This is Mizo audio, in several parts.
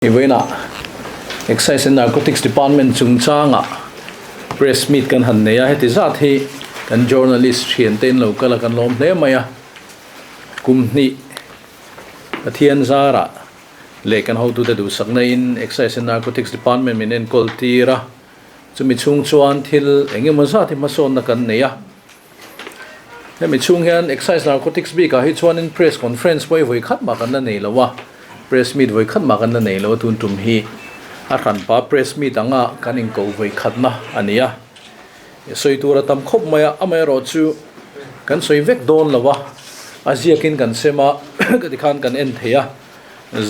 Vawiinah Excise and Narcotics Department chungchangah press meet kan han nei a, heti zat hi kan journalist thiante in lo kal a kan lawm hle mai a, kum hnih Pathian zarah leh kan hotute duhsakna in Excise and Narcotics Department min enkawl tir a, chumi chhung chuan thil eng emaw zat hi hmasawnna kan nei a. Hemi chhung hian Excise Narcotics bikah hi chuanin Press Conference pawh hi vawi khat mah kan la nei lo a, Press Meet vawi khat mah kan la nei lo a, tun tum hi a hranpa Press Meet anga kan inkoh vawi khatna a ni a, sawi tur a tam khawp mai a, amaherawhchu kan sawi vek dawn lo a, a ziakin kan sem a, ka ti khan kan en thei a,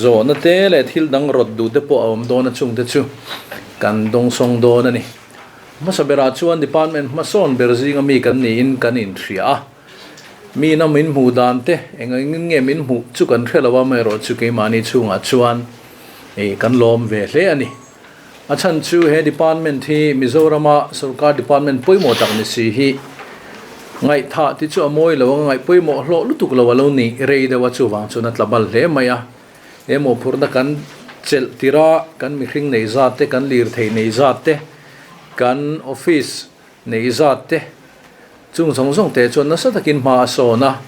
zawhna te leh thil dang rawt duh te pawh a awm dawn a chungte chu kan dawngsawng dawn a ni. Hmasa berah chuan department hmasawn ber zinga mi kan niin kan inhria a, mi ina min hmuh dan te eng engin nge min hmuh chu kan hre lo a, amaherawh chu keimahni chhungah chuan kan lawm ve hle a ni. A chhan chu he department hi Mizorama sorkar department pawimawh tak ni si hi ngaihthah ti chu a mawi lo anga ngaih pawimawh hlawh lutuk lo a lo ni rei deuh a, chuvang chuan a tla bal hle mai a. He mawhphurhna kan chelh tirh a, kan mihring nei zat te, kan lirthei nei zat te, kan office nei zat te chung zawng zawng te chuan nasa takin hma a sawn a.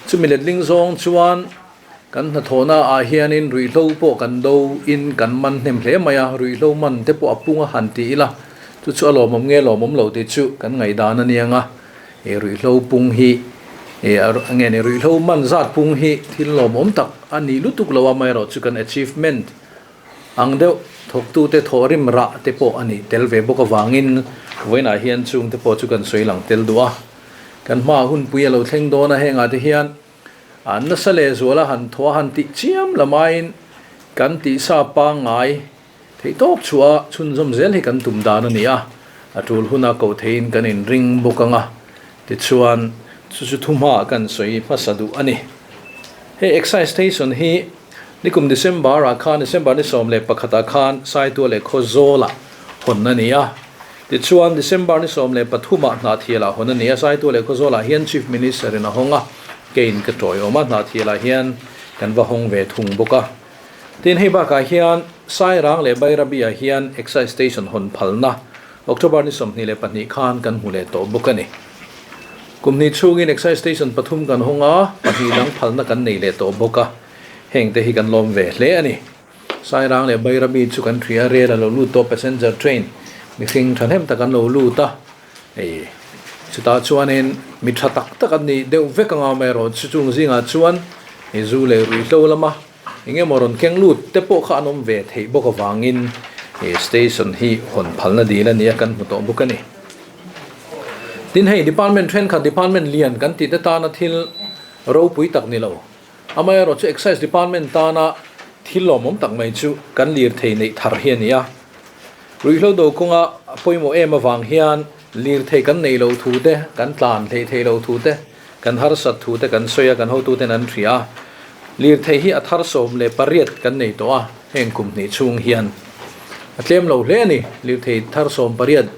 Chumi letling zawng chuan kan hnathawhna ah hianin ruihhlo pawh kan do in kan man hnem hle mai a, ruihhlo man te pawh a pung a han ti ila, chu chu a lawmawm nge lawmawm lo tih chu kan ngaihdan a nia nga. He ruihhlo pung hi nge ni ruihhlo man zat pung hi thil lawmawm tak a ni lutuk lo a, amaherawhchu kan achievement ang deuh thawktute thawhrim rah te pawh a nih tel ve bawk avangin vawiinah hian chungte pawh chu kan sawi lang tel duh a. Kan hmaah hunpui a lo thleng dawn a, hengah te hian an nasa lehzuala han thaw a han tih chiam lamaiin kan tihsa pangngai Theih tawp chhuah a chhunzawm zel hi kan tum dan a ni a, a tul huna koh theihin kan inring bawk ang a, tichuan chu chu thuhma kan sawi hmasa duh a ni. Hei Excise Station hi nikum December ah khan December ni 11 ah khan Saitua leh Khawzawl ah hawn a ni a, tichuan December ni 13 ah Hnahthial ah hawn a ni a, Saitua leh Khawzawl ah hian Chief Minister in a hawng a, keiin ka tawiawm a, Hnahthial ah hian kan va hawng ve thung bawk a. Tin, hei bakah hian Sairang leh Bairabi-ah hian Excise Station hawn phalna October ni 22 khan kan hmu leh tawh bawk a ni. Kum hnih chhungin Excise Station pathum kan hawng a, pahnih dang phalna kan nei leh tawh bawk a, hengte hi kan lawm ve hle a ni. Sairang leh Bairabi chu kan hria, rel a lo lut tawh, passenger train mihring thahnem tak an lo lut a, hei chutah chuanin mi tha tak tak an nih deuh vek anga amaherawhchu chung zingah chuan hei zu leh ruihhlo lama Eng emaw rawn keng lut te pawh kha an awm ve theih bawk avangin he station hi hawn phalna dil a ni a, kan hmu tawh bawk a ni. Tin hei department thenkhat department lian kan tih te tana thil ropui tak ni lo, amaherawh chu excise department tana thil lawmawm tak mai chu kan lirthei neih thar hi a ni a. Ruihhlo do kawnga pawimawh em avang hian lirthei kan neih loh thu te, kan tlan hleih theih loh thu te, Kan harsat thu te kan sawi a, kan hotuten an hria a. Lirthei hi a thar 18 kan nei tawh a, heng kum hnih chhung hian a tlem lo hle a ni. Lirthei thar 18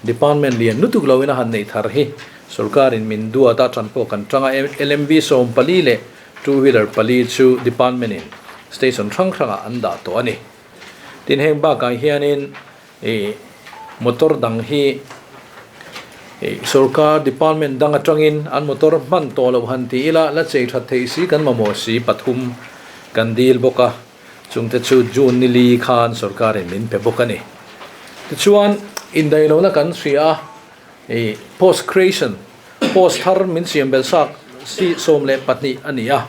department lian lutuk loin a han neih thar hi sorkarin min duat a, tan pawh kan tang a. LMV 14 leh two wheeler pali chu department in station hrang hrangah an dah tawh a ni. Tin heng bakah hianin Ih motor dang hi ih sorkar department dang atangin an motor hman tawh loh han ti ila la chei that theih si kan mamawh si pathum kan dil bawk a, chungte chu June ni li khan sorkarin min pe bawk a ni. Tichuan indaihlohna kan hria a, ih post creation post thar min siam belh sak si 12 a ni a,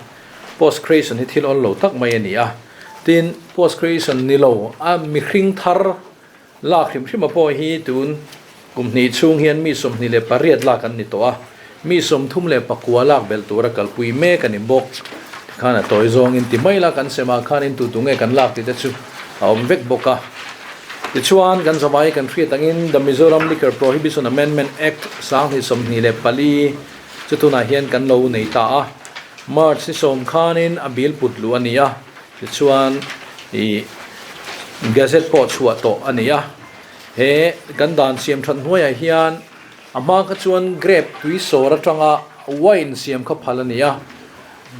post creation hi thil awl lo tak mai a ni a. Tin, post creation ni lo a mihring thar lak hrim hrim a pawh hi tun kum hnih chhung hian mi 28 lak an ni tawh a, mi 39 lak belh tura kalpui mek a ni bawk. Tikhan a tawi zawngin ti mai la kan semah khanin tu tu nge kan lak tih te chu a awm vek bawk a. Tichuan, kan zavai kan hriat angin The Mizoram Liquor Prohibition Amendment Act 2024 chu tunah hian kan lo nei ta a. March ni sawm khanin a bill put luh a ni a, tichuan ih gazette pawh chhuah tawh a ni a. He kan dan siam that hnuaiah hian a hma kha chuan grape tui sawr atanga wine siam kha phal a ni a.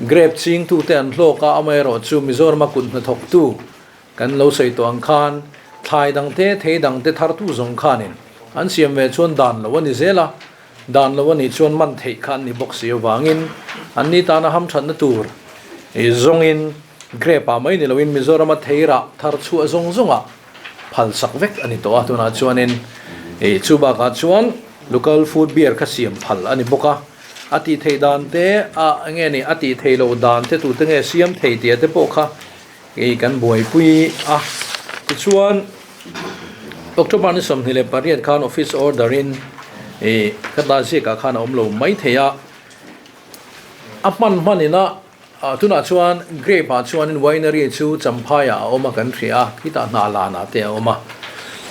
Grape chingtute an hlawk a, amaherawhchu Mizorama kut hnathawktu. Kan lo sawi tawh ang khan thlai dangte, thei dangte thartu zawng khanin an siam ve chuan dan lo a ni zel a, dan lo a nih chuan man theih kha an ni bawk si avangin anni tana hamthatna tur zawngin grape ah mai ni loin Mizorama thei rah thar chhuah zawng zawngah phal sak vek a ni tawh a, tunah chuanin chu bakah chuan local food beer kha siam phal a ni bawk a, a tih theih dan te a enge ni a tih theih loh dan te tute nge siam thei tih te pawh kha Hei kan buaipui a, tichuan October ni 28 khan office order in ih ka ta ziakah khan a awm lo mai thei a, a hman hman ina tunah chuan grape ah chuanin winery chu Champhai ah a awm a kan hria a, khitah hna lan ah te a awm a,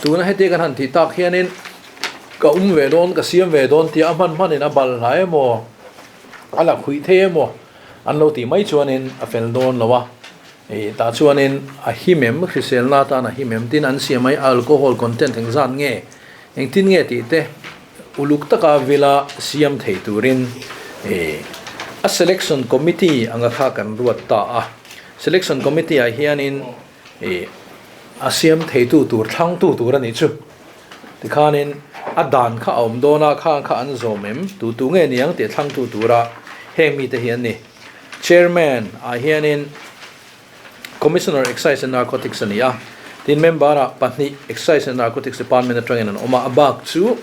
tuna heti kan han tih tak hianin ka um ve dawn ka siam ve dawn tia a hman hman in a bal hlai emaw a la khuih thei emaw. An lo tih mai chuanin a fel dawn lo a, ih tah chuanin a him em, hriselna atan a him em tin an siam mai alcohol content engzat nge, engtin nge tih te uluk taka vila siam thei turin ih a selection committee anga kha kan ruat ta a, selection committee ah hianin ih a siam theitu tur thlangtu tur a nih chu. Tikhanin a dan kha a awm dawn a, khang kha an zawm em? Tu tu nge niang tih a thlangtu tura heng mite hi an ni. Chairman ah hianin Commissioner Excise and Narcotics a ni a, tin member ah pahnih Excise and Narcotics Department atangin an awm a, a bak chu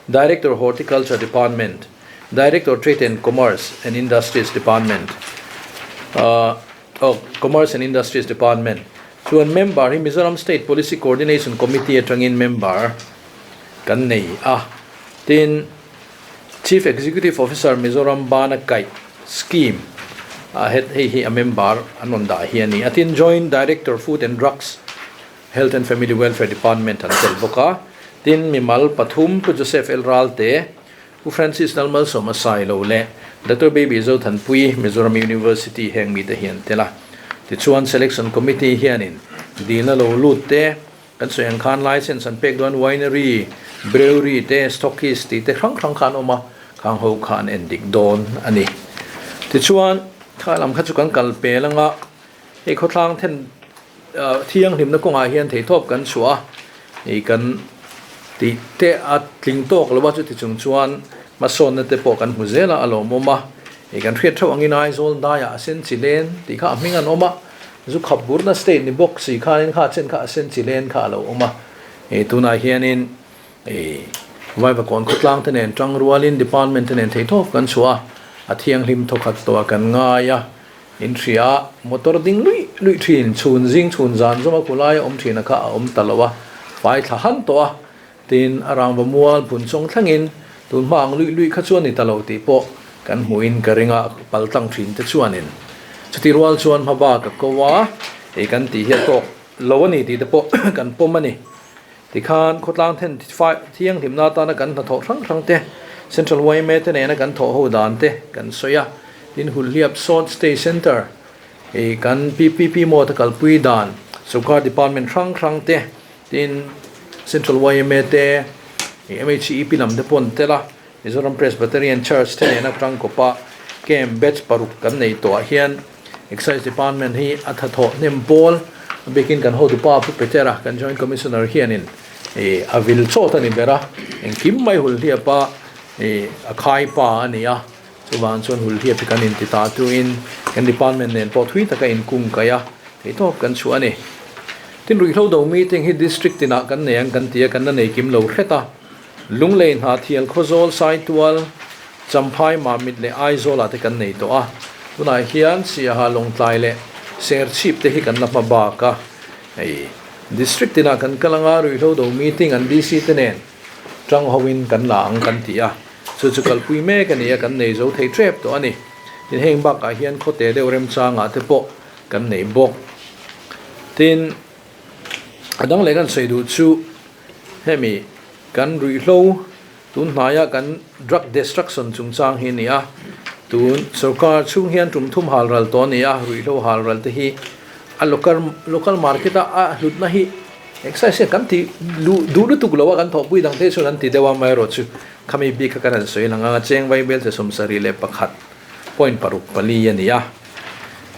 Director Horticulture Department, Director Trade and Commerce and Industries Department, Oh, Commerce and Industries Department chuan member hi Mizoram State Policy Coordination Committee atangin member kan nei a. Tin, Chief Executive Officer Mizoram Bana Kaih Scheme ah het hei hi a member an rawn dah hi a ni a. Tin, Joint Director Food and Drugs, Health and Family Welfare Department an tel bawk a. Tin, mimal pathum Pu Joseph L. Ralte, Pu Francis Lalmalsawma Sailo leh Doctor Baby Zothanpui, Mizoram University heng mite hi an tel a. Tichuan Selection Committee hianin dilna lo lut te, kan sawi ang khan licence an pek dawn winery, brewery te, stockist tih te hrang hrang kha an awm a, khang ho kha an en dik dawn a ni. Tichuan kha lam kha chu kan kal pel anga hei khawthlang then Thianghlimna kawngah hian theihtawp kan chhuah a, ih kan tih te a tling tawk lo a, chuti chung chuan hmasawnna te pawh kan hmu zel a, a lawmawm a. Ih kan hriat theuh angin Aizawl daiah a sen chi len tih kha a hming an awm a, zu khap burna state ni bawk si khanin kha chen kha a sen chi len kha a lo awm a. Ih tunah hianin ih Vaivakawn khawtlang te nen tang rualin department te nen theihtawp kan chhuah a, a thianghlim thawkhat tawh a kan ngai a. In hria, motor ding luih luih thin, chhun zing chhun zan zawma khulai a awm thin a kha a awm ta lo a, fai thla han tawh a, tin a rangva mual phun chawng thlengin tun hma ang luih luih kha chuan ni ta lo tih pawh kan hmuhin ka ring a, pal tlang thin te chuanin chuti rual chuan hma bak a ko a, hei kan tih hi a tawk lo a ni tih te pawh kan pawm a ni. Tikhan khawtlang then thianghlimna atana kan hnathawh hrang hrang te, Central yma te nena kan thawh ho dan te kan sawi a. Tin, Hulhliap Short Stay Centre i kan PPP mode a kalpui dan, Sawrkar Department hrang hrang te, tin Central yma te, MHEP lam te pawh an tel a. Mizoram Presbyterian Church te nena tangkawpa camp batch paruk kan nei tawhah hian Excise Department hi a thathawh hnem pawl a bikin kan hotupa Pu Petera kan Joint Commissioner hianin ih a vil chawt a ni ber a, engkim mai hulhliapa ih a khai pa a ni a, chuvang chuan hulhliap hi kan inti ta tuin kan department nen pawh thui taka inkung kaih a theihtawp kan chhuah a ni. Tin ruihhlo do meeting hi district tinah kan nei ang kan ti a, kan la nei kim lo hret a. Lunglei Hnahthial Khawzawl Saitual, Champhai Mamit leh Aizawl ah te kan nei tawh a, tunah hian Siaha Lawngtlai leh Serchhip te hi kan la hma bak a, hei District tinah kan kal anga ruihhlo do meeting an DC te nen tang ho in kan la ang kan ti a, chu chu kalpui mek a ni a, kan nei zo thei tep tawh a ni. Tin heng bakah hian khawte deuh remchangah te pawh kan nei bawk. Tin a dang leh kan sawi duh chu. Hemi kan ruihhlo tun hnaia kan drug destruction chungchang hi a ni a, tun sorkar chhung hian tum thum hal ral tawh a ni a, ruihhlo hal ral te hi a local local market a a hlutna hi excise hian kan ti luh duh lutuk lo a, kan thawhpui dang te chuan an ti deuh a, amaherawhchu khami bik kha kan han sawi lang ang a, cheng vaibel che 71.64 a ni a.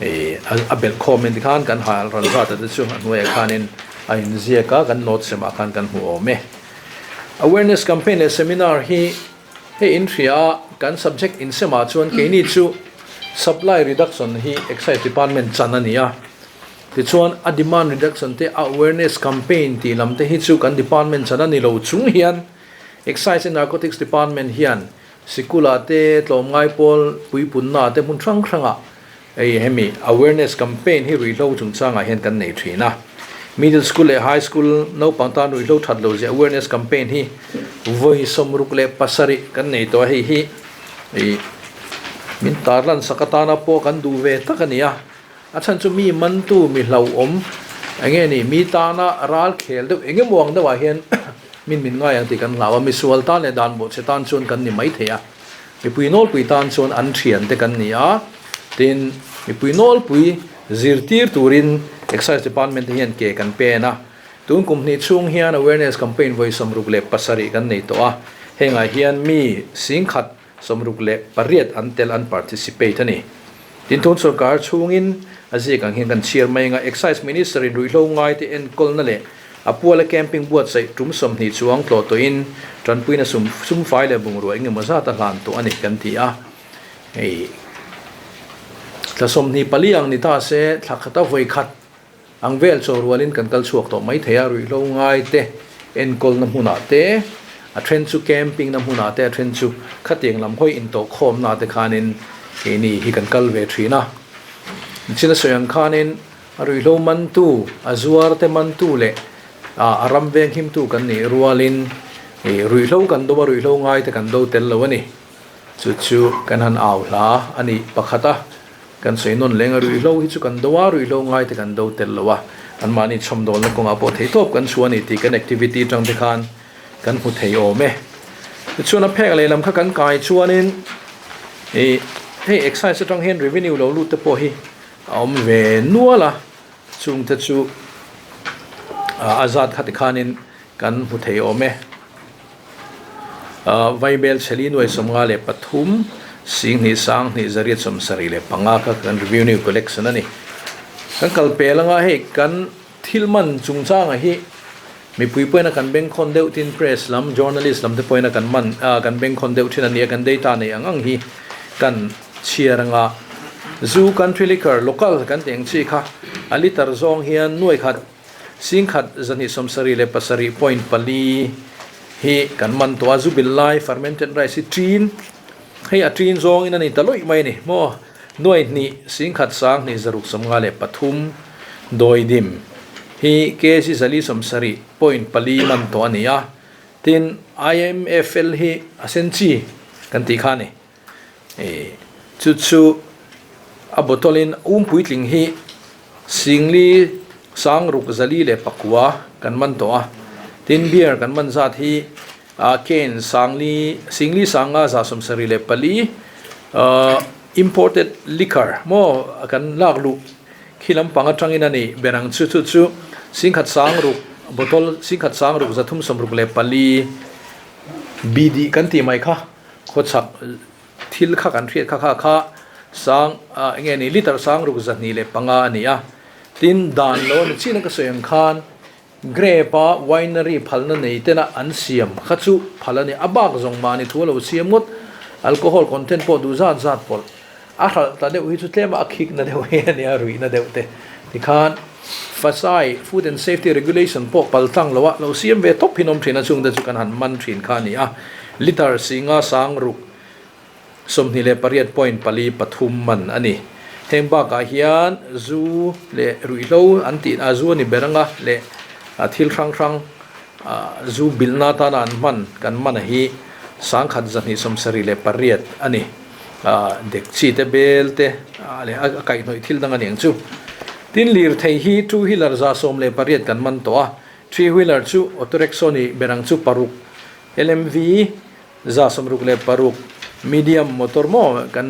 Ih a belh khawm in tikhan kan hal ral zat te chu a hnuaiah khanin a inziak a kan note semah khan kan hmu awm e. Awareness campaign leh seminar hi hei inhria a kan subject insemah chuan keini chu supply reduction hi excise department chan a ni a tichuan a demand reduction te a awareness campaign tih lam te hi chu kan department chan a ni lo chung hian excise and narcotics department hian Sikula te tlawmngai pawl puipunna te hmun hrang hrangah hei hemi awareness campaign hi ruihhlo chungchangah hian kan nei thin a. Middle school leh high school naupang tan ruihhlo that lo zia awareness campaign hi vawi 67 kan nei tawh a, hei hi ih min tarlan sak atana pawh kan duh ve tak a ni a. A chhan chu mi mantu mi hlauhawm eng nge ni mi tana ral khel deuh eng emaw ang deuhah hian min min ngai ang tih kan hlau a, misual tan leh dan bawhchhe tan chuan kan ni mai thei a, mipui nawlpui tan chuan an thian te kan ni a, tin mipui nawlpui zirtir turin Excise Department te hian ke kan pen a, tun kum hnih chhung hian awareness campaign vawi 67 kan nei tawh a, hengah hian mi 10,000 68 an tel an participate a ni. Tin tun sorkar chhungin a ziak ang hian kan chhiar mai anga Excise Minister in ruihhlo ngaite enkawlna leh a puala camping buatsaih tum 20 chuang tlawh tawhin tanpuina sum sumfai leh bungrua engemaw zat a hlan tawh a ni kan ti a. Hei thla 24 ang ni ta se thla khata vawi khat Ang vel chaw rualin kan kal chhuak tawh mai thei a, ruihhlo ngai te enkawlna hmunah te, a then chu camping na hmunah te, a then chu khatiang lam hawi intawhkhawmna te khanin keini hi kan kal ve thin a. Nichina sawi ang khanin a ruihhlo mantu, a zuar te mantu leh a ram venghimtu kan nih rualin ruihhlo kan do a, ruihhlo ngai te kan do tel lo a ni. Chu chu kan han au hla a ni pakhat a. Kan sawi nawn leng a, ruihhlo hi chu kan do a, ruihhlo ngai te kan do tel lo a, anmahni chhawmdawlna kawngah pawh theihtawp kan chhuah a ni tih kan activity atang te khan kan hmu thei awm e. Tichuan a phek lehlam kha kan kai chuanin ih hei excise atang hian revenue lo lut te pawh hi a awm ve nual a, chung te chu a zat kha tikhanin kan hmu thei awm e. Vaibel chheli nuai 53, 10 2 zariat 75 kha kan revenue collection a ni. Kan kal pel anga hei kan thil man chungchanga hi mipui pawhin a kan bengkhawn deuh tin press lam journalist lam te pawhin a kan man kan bengkhawn deuh thin a ni a, kan data nei ang ang hi kan chhiar anga zu country liquor local kan tih ang chi kha a liter zawng hian nuai khat 10,000 277.4 hi kan man tawh a, zu bil lai fermented rice hi ṭin hei a ṭin zawngin a ni ta lawih mai a ni maw nuai hnih 10,000 2 zaruk 53 dawidim hi kg 470.4 man tawh a ni a, tin IMFL hi a sen chi kan tih kha a ni. Chu chu a bottle in um puitling hi 4,000 604 kan man tawh a, tin beer kan man zat hi cane 4,000 5,174 imported liquor maw kan lak luh khi lampang atangin a ni ber ang chu chu chu 1,000 6 bottle 1,000 634 bidi kan tih mai kha. Khawchhak thil kha kan hriat kha kha kha sang ah eng nge ni liter 62.5 a ni a, tin dan lo a ni chin a ka sawi ang khan grape a winery phalna nei tena an siam kha chu phal a ni a bak zawng mahni thu a lo siam ngawt alcohol content pawh duh zat zat pawlh A hralh ta deuh hi chu tlem a khik na deuh hi a nia, ruih na deuh te tikhan Fasai Food and Safety Regulation pawh pal tlang lo a, lo siam ve tawp hin awm thin a, chungte chu kan han man thin kha a ni a. Litre 5 6 28.4 3 man a ni. Heng bakah hian zu leh ruihhlo an tih a zu a ni ber anga leh thil hrang hrang zu bilhna atana an hman kan man a hi 1278 a ni. Dek chi te bel te leh a kaihhnawih thil dang a ni ang chu. Tin lirthei hi two wheeler 118 kan man tawh a, three wheeler chu auto rickshaw ni ber ang chu paruk, LMV 66 medium motor maw kan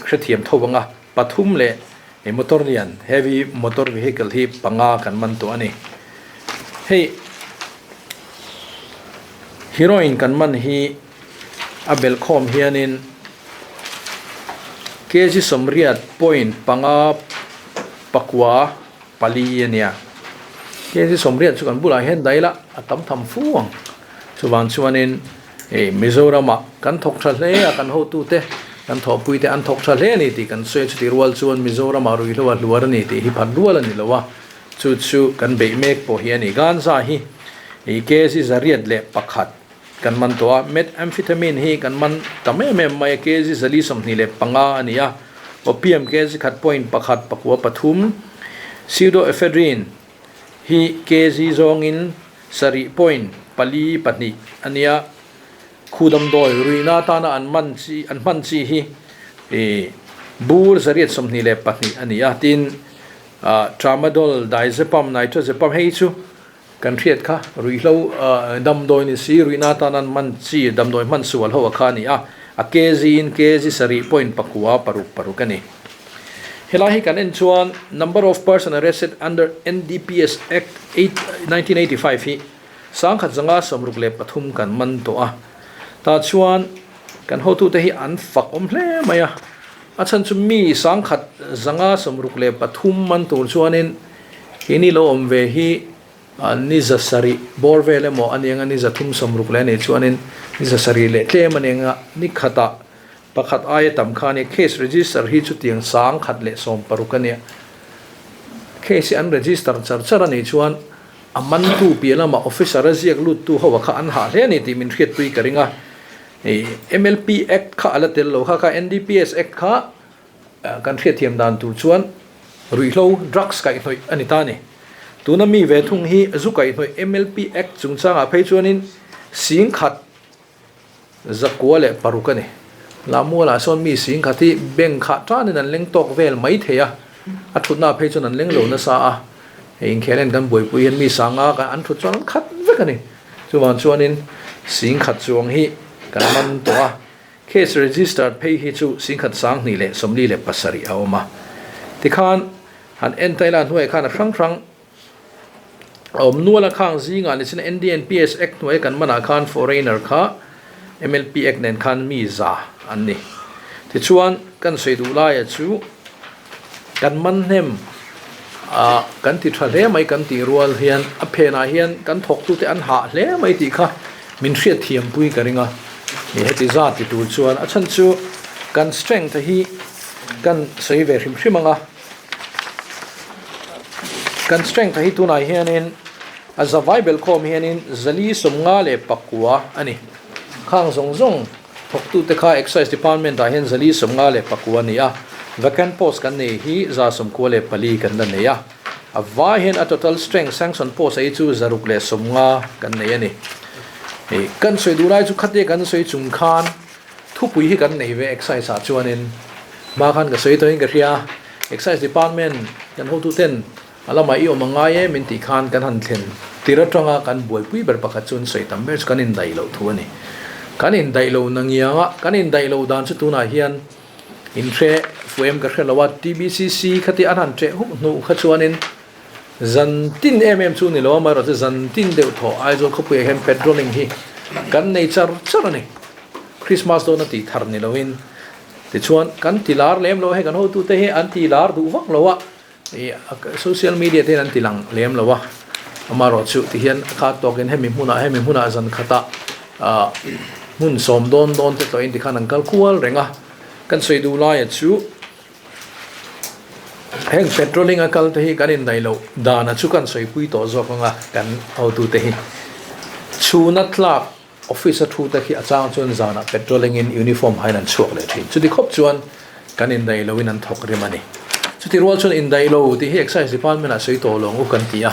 hrethiam tho ang a, pathum leh motor lian heavy motor vehicle hi panga kan man tawh a ni. Hei heroin kan man hi. A belhkhawm hianin kg 80 point panga pakua pali a nia. Kg 80 chu kan bulah hian daih ila a tam tham fu ang. Chuvang chuanin hei Mizoramah kan thawk tha hle a, kan hotute kan thawhpuite an thawk tha hle a ni tih kan sawi a, chutih rual chuan Mizoramah ruihhlo a hluar a ni tih hi phat rual a ni lo a, chu chu kan beih mek pawh hi a ni. Ganja hi kg 101 kan man tawh a, methamphetamine hi kan man tam em em mai a, kg 425 a ni a, opium kg khat point pakhat pakua pathum, pseudoephedrine hi kg zawngin sarih point pali pahnih a nia, khu damdawi ruihna atana an man chi an hman chi hi ih bur 822 a ni a, tin ah tramadol, diazepam, nitrazepam hei chu kan hriat kha ruihhlo ah damdawi ni si ruihna atana an hman chi damdawi hman sual ho a kha a ni a, a kg in kg sarih point pakua paruk paruk a ni. Helai hi kan en chuan number of person arrested under NDPS Act 1985 hi 1163 kan man tawh a. Tah chuan kan hotute hi an fak awm hle mai a. A chhan chu mi 1163 man tur chuanin keini lo awm ve hi ni zasarih bawr vel emaw a nia ni 360 leh a nih chuanin ni zasarih leh tlem a nia ni khatah Pakhat aia tam kha a nia, case register hi chutiang 1160 a nia. Case hi an register char char a nih chuan a mantu piah lamah officer a ziak luttu ho a kha an hah hle a ni tih min hriatpui ka ring a. Hei MLP Act kha a la tel lo kha kha NDPS Act kha kan hriatthiam dan tur chuan ruihhlo drugs kaihhnawih a ni ta a ni. Tuna mi ve thung hi zu kaihhnawih MLP Act chungchangah phei chuanin 10,000 6 a ni. Lamualah sawn mi 10,000 hi bank khah tanin an leng tawk vel mai thei a, a thutna phei chuan an leng lo nasa a, hei inkhel en kan buaipui hian mi sanga kan an thut chuan an khat vek a ni. Chuvang chuanin 10,000 chuang hi kan man tawh a, case registered phei hi chu 10,247 a awm a. Tikhan han en ta ila hnuaiah khan a hrang hrang A awm nual a khang zingah ni chin NDNPS Act hnuaia kan manah khan foreigner kha MLP Act nen khan mi za an ni. Tichuan kan sawi duh laia chu kan man hnem ah kan ti tha hle mai kan tih rual hian a phenah hian kan thawktute an hah hle mai tih kha min hriatthiam pui ka ring a. Ni heti zat ti tur chuan a chhan chu kan strength hi kan sawi ve hrim hrim ang a. Kan strength hi tunah hianin a zavai belhkhawm hianin 459 a ni. Khang zawng zawng thawktute kha Excise Department ah hian 459 a ni a, vacant post kan nei hi 94 kan la nei a. A vai hian a total strength sanction post a hi chu 650 kan nei a ni. Kan sawi duh lai chu khatia kan sawi chung khan Thupui hi kan nei ve Excise ah chuanin hma khan ka sawi tawhin ka hria a, Excise Department kan hotuten a lamah i awm a ngai e min tih khan kan han thlen tir atanga kan buaipui ber pakhat chu an sawi tam ber chu kan indaih loh thu a ni. Kan indaih lo na ngiang a, kan indaih loh dan chu tunah hian inhre fuh em ka hre lo a, TBCC khati an han ṭeh huk hnuh kha chuanin Zan tin em em chu ni lo amaherawhchu zan tin deuh thawh Aizawl khawpuiah hian patrolling hi kan nei char char a ni. Christmas dawn a tih thar ni loin tichuan kan ti lar lem lo a, hei kan hotute hi an ti lar duh vak lo a, ih social media te hian an ti lang lem lo a, amaherawhchu tihian a khat tawkin hemi hmunah hemi hmunah zan khatah ah hmun sawm dawn dawn te tawhin tikhan an kal kual reng a, kan sawi duh laia chu. Heng patrolling a kal te hi kan indaih loh dana chu kan sawipui tawh zawk ang a, kan hotute hi chhuna tlak office a thu te khi a chang chuan zanah patrolling in uniform hain an chhuak leh thin. Chuti khawp chuan kan indaih loin an thawk rim a ni. Chuti rual chuan indaih lo tih hi Excise Department ah sawi tawh lo ang u kan ti a,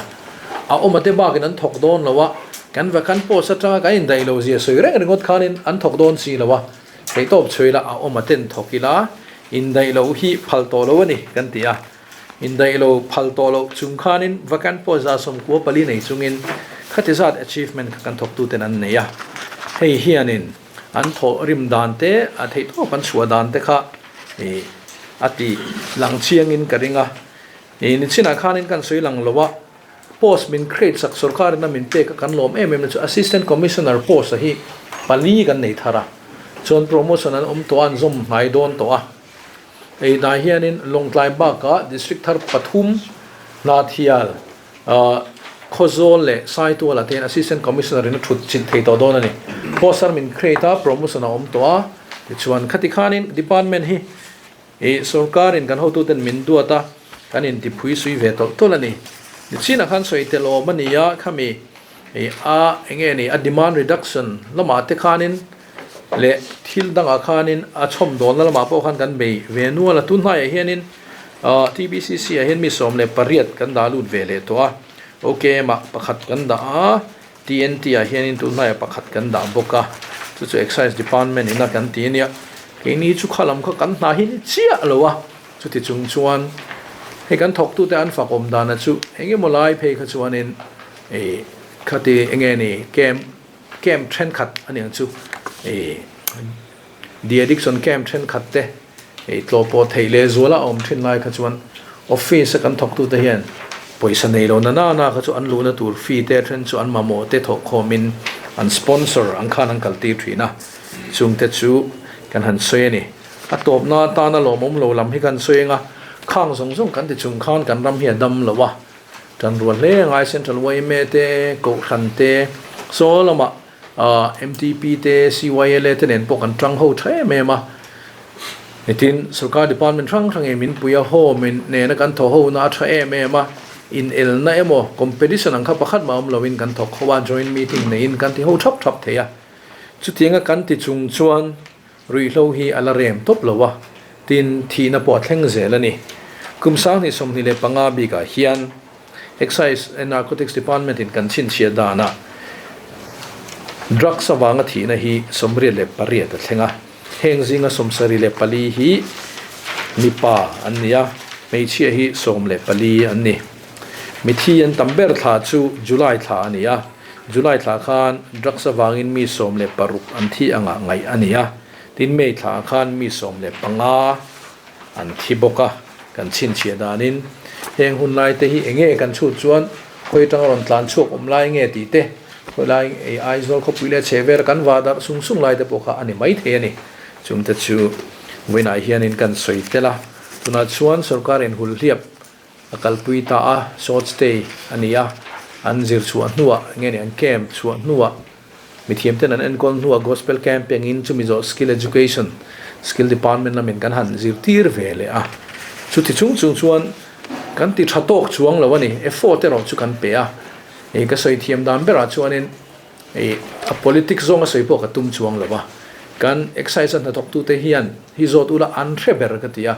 a awm ate bakin an thawk dawn lo a, kan vacant post atanga kan indaih lo zia sawi reng ringawt khanin an thawk dawn si lo a. Theihtawp chhui ila a awm a ten thawk ila, indaih loh hi phal tawh lo a ni kan ti a. Indaih lo phal tawh loh chung khanin vacant post 94 nei chungin khati zat achievement kha kan thawktuten an nei a. Hei hianin an thawh rim dan te, a theihtawp an chhuah dan te kha ih a ti lang chiangin ka ring a. Ih nichinah khanin kan sawi lang lo a. Post min create sak sorkar ina min pek a kan lawm em em na chu Assistant Commissioner post a hi pali kan nei thar a, chuan promotion an awm tawh a an zawm hnai dawn tawh a. Hei hnai hianin Lawngtlai bakah District thar pathum Hnathial, Khawzawl leh Saitualah te hian Assistant Commissioner in a thut chilh thei tawh dawn a ni. Post thar min create a, promotion a awm tawh a, tichuan khati khanin Department hi ih sorkarin kan hotuten min duat a, kan intiphui sui ve tawlh tawlh a ni. Nichinah khan sawi tel awm a ni a, khami ih a enge ni a demand reduction lamah te khanin leh thil dangah khanin a chhawm dawnna lamah pawh khan kan bei ve nual a, tun hnaiah hianin ah T_B_C_C ah hian mi 18 kan dah lut ve leh tawh a, O_K_M ah pakhat kan dah a, T_N_T ah hianin tun hnaiah pakhat kan dah bawk a, chu chu Excise Department ina kan ti a nia, keini chu kha lam kha kan hna hi ni chiah lo a, chuti chung chuan hei kan thawktute an fak awm dana chu eng emaw lai phei kha chuanin ih khati eng nge ni camp. Camp thenkhat a niang chu ih de addiction camp thenkhat te ih tlawh pawh theih leh zuala a awm thin lai kha chuan office a kan thawk tute hian pawisa nei lo na na na kha chu an luhna tur fee te then chu an mamawh te thawh khawm in an sponsor ang khan an kal tir thin a, chungte chu kan han sawi a ni. A tawpna atana lawmawm lo lam hi kan sawi eng a, khang zawng zawng kan ti chung khan kan ram hi a dam lo a. Tan rual hle ngai Central yma te, Kohhran te, saw lamah MTP te, CYLA te nen pawh kan tang ho tha em em a. Nitin sorkar department hrang hrang in min pui a, home in nena kan thaw ho na a tha em em a. Inelna emaw competition ang kha pakhat mah awm loin kan thawk ho a, joint meeting neiin kan ti ho thap thap thei a. Chutianga kan ti chung chuan Ruihhlo hi a la rem tawp lo a, tin thihna pawh a thleng zel a ni. Kum 2025 bikah hian Excise and Narcotics Department in kan chhinchhiah danah drugs avanga thihna hi 88 a thleng a, heng zinga 74 hi mipa an ni a, hmeichhia hi 14 an ni. Mithi an tam ber thla chu July thla a ni a. July thla khan drugs avangin mi 16 an thi angah ngaih a ni a, tin May thla khan mi 15 an thi bawk a, kan chhinchhiah danin heng hun lai te hi enge kan chhut chuan khawi atanga rawn tlan chhuak awm lai nge tih te, khawi lai ei Aizawl khawpui leh chhe vel kan vah darh sung sung lai te pawh kha a ni mai thei a ni. Chungte chu vawiinah hianin kan sawi tel a, tunah chuan sorkar inhulhliap A kalpui ta a, short stay a ni a, an zir chhuah hnuah nge ni an camp chhuah hnuah mithiam ten an enkawl hnuah gospel camping in chumi zawh skill education skill department lamin kan han zirtir ve leh a, chuti chung chung chuan kan ti tha tawk chuang lo a ni, effort erawh chu kan pe a, ih ka sawi thiam dan berah chuanin ih a politics zawnga sawi pawh ka tum chuang lo a, kan excise a hnathawktute hian hi zawt ula an hre ber ka ti a.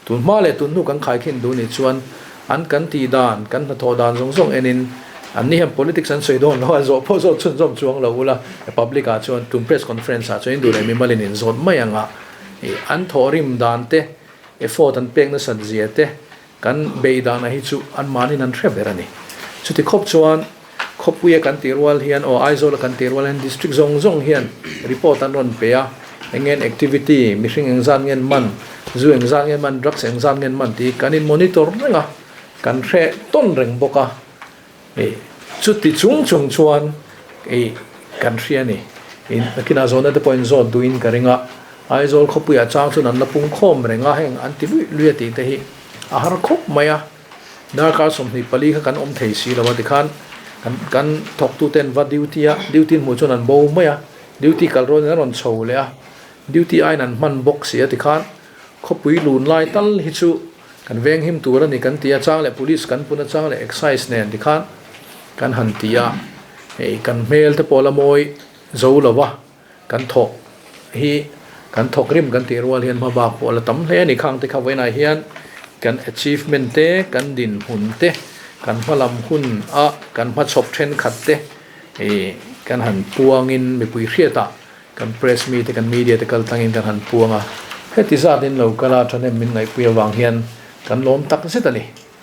Tun hma leh tun hnu kan khaikhin duh nih chuan an kan tih dan, kan hnathawh dan zawng zawng enin an ni hian politics an sawi dawn lo a, zawh pawh zawt chhunzawm chuang lo ula, public ah chuan tum press conference ah chuan in duh leh mimalin in zawt mai ang a, ih an thawhrim dan te, effort an pek nasat zia te, kan beih dan ah hi chu an mahnin an hre ber a ni. Chuti khawp chuan Khawpuia kan tih rual hian aw Aizawla kan tih rual hian district zawng zawng hian report an rawn pe a, eng ngen activity, mihring engzat ngen man, zu engzat ngen man, drugs engzat ngen man tih kan in monitor reng a, kan hre tawn reng bawk a, ih chuti chung chung chuan ih kan hria a ni. Ih nakinah zawhna te pawh in zawt duhin ka ring a, Aizawl khawpuiah chang chuan an la pung khawm reng a, heng an ti luih luih a tih te hi a har khawp mai a. Darkar 24 kha kan awm thei si lo a tikhan kan kan thawktuten va duty a, duty hmuh chuan an bo mai a, duty kal rualin an rawn chho leh a, duty aiin an hman bawk si a tikhan khawpui lun lai tal hi chu kan veng him tur a ni kan ti a, chang leh police kan pun a chang leh excise nen tikhan kan han ti a, hei kan hmel te pawh la mawi zo lo va. Kan thawk hi kan thawk rim kan tih rual hian hmabak pawh a la tam hle a ni. Khang te kha vawiinah hian kan achievement te, kan dinhmun te, kan hmalam hun a kan hmachhawp thenkhat te ih kan han puangin mipui hriatah kan press mi te, kan media te kal tlangin kan han puang a. Heti zat in lo kal a thahnem min ngaihpui avang hian kan lawm tak zet a ni.